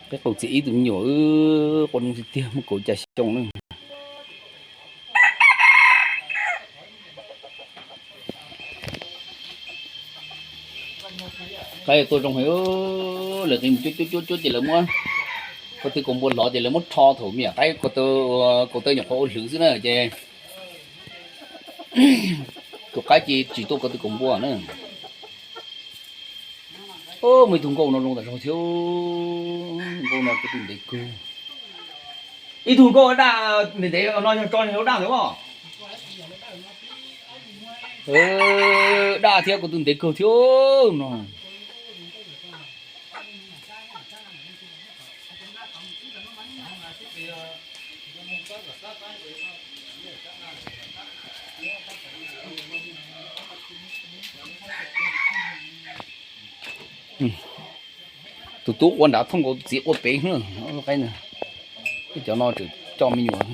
Qaib qus txiav ib tug me nyuam, quaj zoo tiag tiag, muaj kaum cas xyoo na. Qaib tuaj zoo heev, lawv qias mus cuab cuab cuab cuab ces lawv muab, ko tw kaus npua hlov ces lawv muab rho thaum me nyuam qaib, ko tw nyuam qhuav ua hlwv xwb na ces tus qaib ces tsis tuaj ko tw kaus npua na. Muaj ib tug nkauj no zoo tas zog thiab, nkauj no ko tw ntev kawg. Ib tug nkauj daj ntev ntev no yog tso ua daj ntawd os. Daj thiab ko tw ntev kawg thiab no. Tus tub ua nrad thooj nkaus txiv ua pem, qaib, cov no tseem coj me nyuam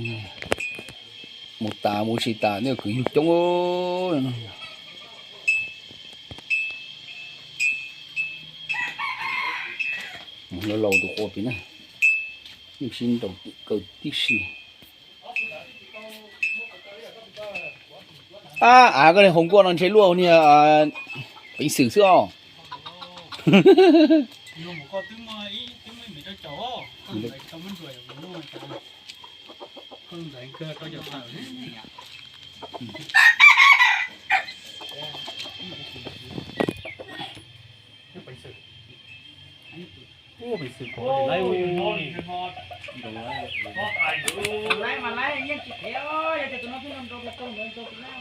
mus tas mus tsis tas, nej kwv yug coob. Laus laus tus qua pem na, yeej sib nraus kaw tib si. Av, koj niag hauv nkuaj no ntshe luaj niag peev xwm xwb os.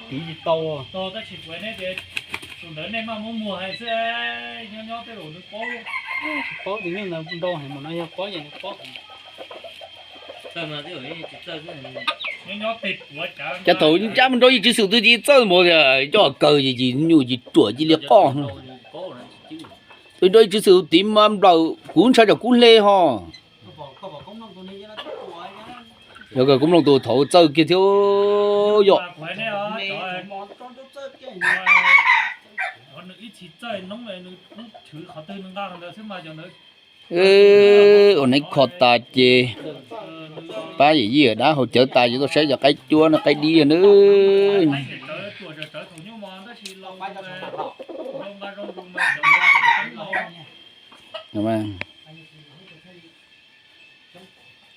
Tiv tsis tau. Tus ntawd nej maj muab muag hais xwb, nyob nyob tej zaum nws paub. Tsis paub tus neeg ntawd nrau heev mas no yog paub ces nws paub. Cas thaum cab mus nrau yim tswv xwm twg ces txawj mus tias coj kawg ces nyuj ces ruam cia li qoj. Tus nrau yim tswv xwm tiv mas nplawm kuv ntshai tsam kuv hle ho. Yog kawg koob mloog tus thaum txawj kiag thiab yom. Ua neeb kho tas ces pab yim yij dab hau cawv tas yuav tuaj saib cov qaib cuab no, qaib dib no.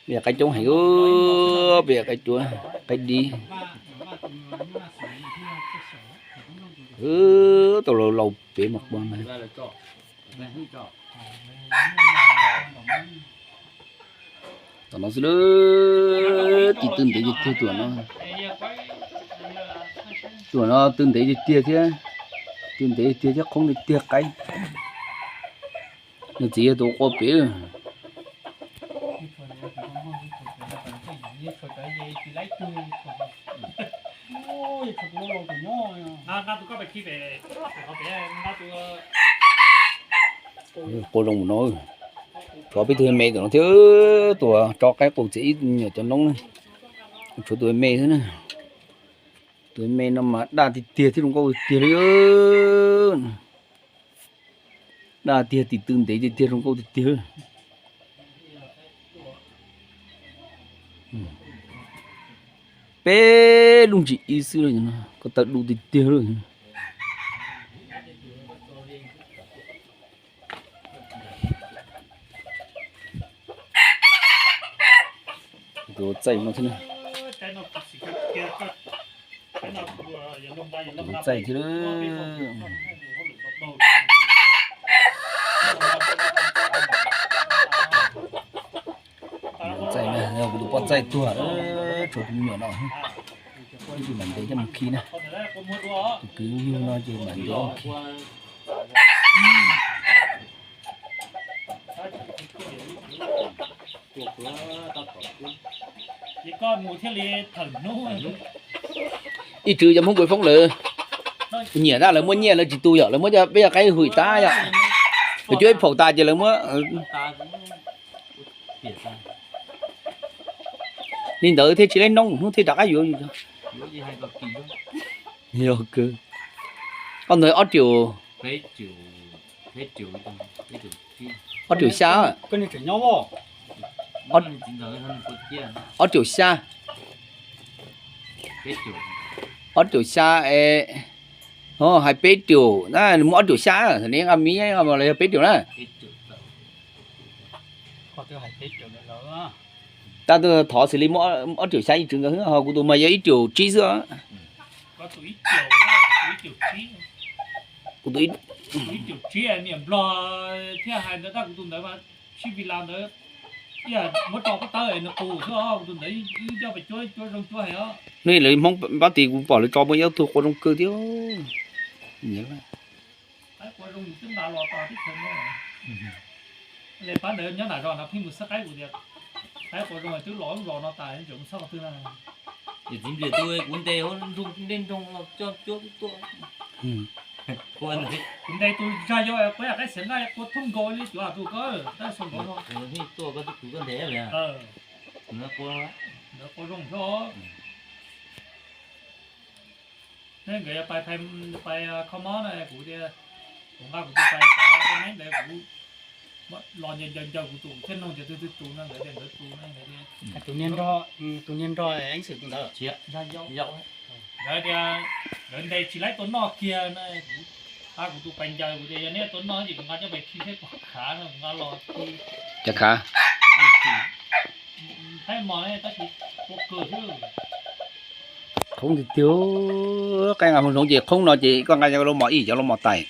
Peb qaib coob heev, peb qaib cuab, qaib dib. Tau laus laus pem mas qua na. Tom no xwb, tis tw ntev tiag tiag tuaj no. Tuaj no tw ntev tiag tiag thiab, tw ntev tiag thiab qoob tiag tiag qaib. Nws txiv yog tus qua pem. Qua zoo mus no, tsov peb tug me tom no thiab, tua tso qaib qus txiav ib nyuam cov noob, tshuav tus me xwb na. Tus me no mas daj tiag tiag thiab zoo nkauj tiag li. Daj tiag, tis tw ntev tiag tiag, zoo nkauj tiag tiag. Peb lub ntsis ib xwb, ko taw du tiag tiag li. Tus txaij no thiab, tus txaij thiab. Tus txaij no yog kuv tus poj txaij tuag, tshuav tus me nyuam no. Ib tug mam ntev coj mus khi na. Tus kwv yug no ces mam ntev coj mus khi. Ib txwm cov Hmoob Kuv Foob lawv nyiam na, lawv muaj nyiaj lawv tsis tu yom, lawv muab cov peb cov qaib hwm tas yom, lawv cuab ib phaum tas ces lawv muab li ntawd thiaj tsis leb noob, hnub thiaj rov qab yuav. Yog kawg. Ob ntawd ob triệu, ob triệu xya. Koj niag tseem nyob os. Ob triệu xya. Ob triệu xya es, hais peb triệu na, nws muab ob triệu xya, nws nqa mi los yog peb triệu na. Tab twb thov xws li muab ob triệu xya ib txwv nkawd, ho kuv tus mas yog ib triệu tsib xwb. Kuv tus ib triệu tsib niam Nplog thiaj hais ntawd, tab kuv tus ntawd mas sib vi la ntawd, muab tso pob tawb nws qus xwb, kuv tus ntawd wb coj pes cuab cuab zoo cuab heev os. Hnub lawv Hmoob pab tis kuv pom lawv tso muaj ib tug qua zoo kawg thiab. Qaib qua zoo twb nqa los tas teb chaws no. Le pab ntawd nyob nram zos no pheej mus xab qaib kuv tias, qaib qua zoo twb los zos no tas, tseem mus xab qhov twg na. Txiv Nplias tus kuv ntes hauv nroog, nte nroog los coj cuab tuaj. Kuv ntes tus zag yau qua qaib xiav nqaij qua thoob nkaus li cuav tus ko, tab sau nkaus no. Tuaj koj tus koj ntes li. Ntawd qua zoo xwb. Neb nkawd yuav pais, pais kho mob na, kuv tias kuv nqa kuv tus pais xav neb ntawd kuv los ncaws ncaws ncaws kuv tus thiaj nug tias twg twg tus no, nkawd tias nkawd tus no, nkawd tias tus niag nrog, tus niag nrog Eeb Xwm tus ntawd. Zag yau. Nkawd tias nkawd ntes tsis laib tua noj kiag na, kuv, a kuv tus pais ncaws kuv tias yog neb tua noj ces kuv nqa coj pais khi seb puas khav no, kuv nqa los khi. Cas khav? Qaib mos ne, tab sis tua kawg xwb. Qhoob tiag tiag, qaib nqa hmoov zoov ces qhoob no ces koj nqa cov lub mos ib, cov lub mos tais.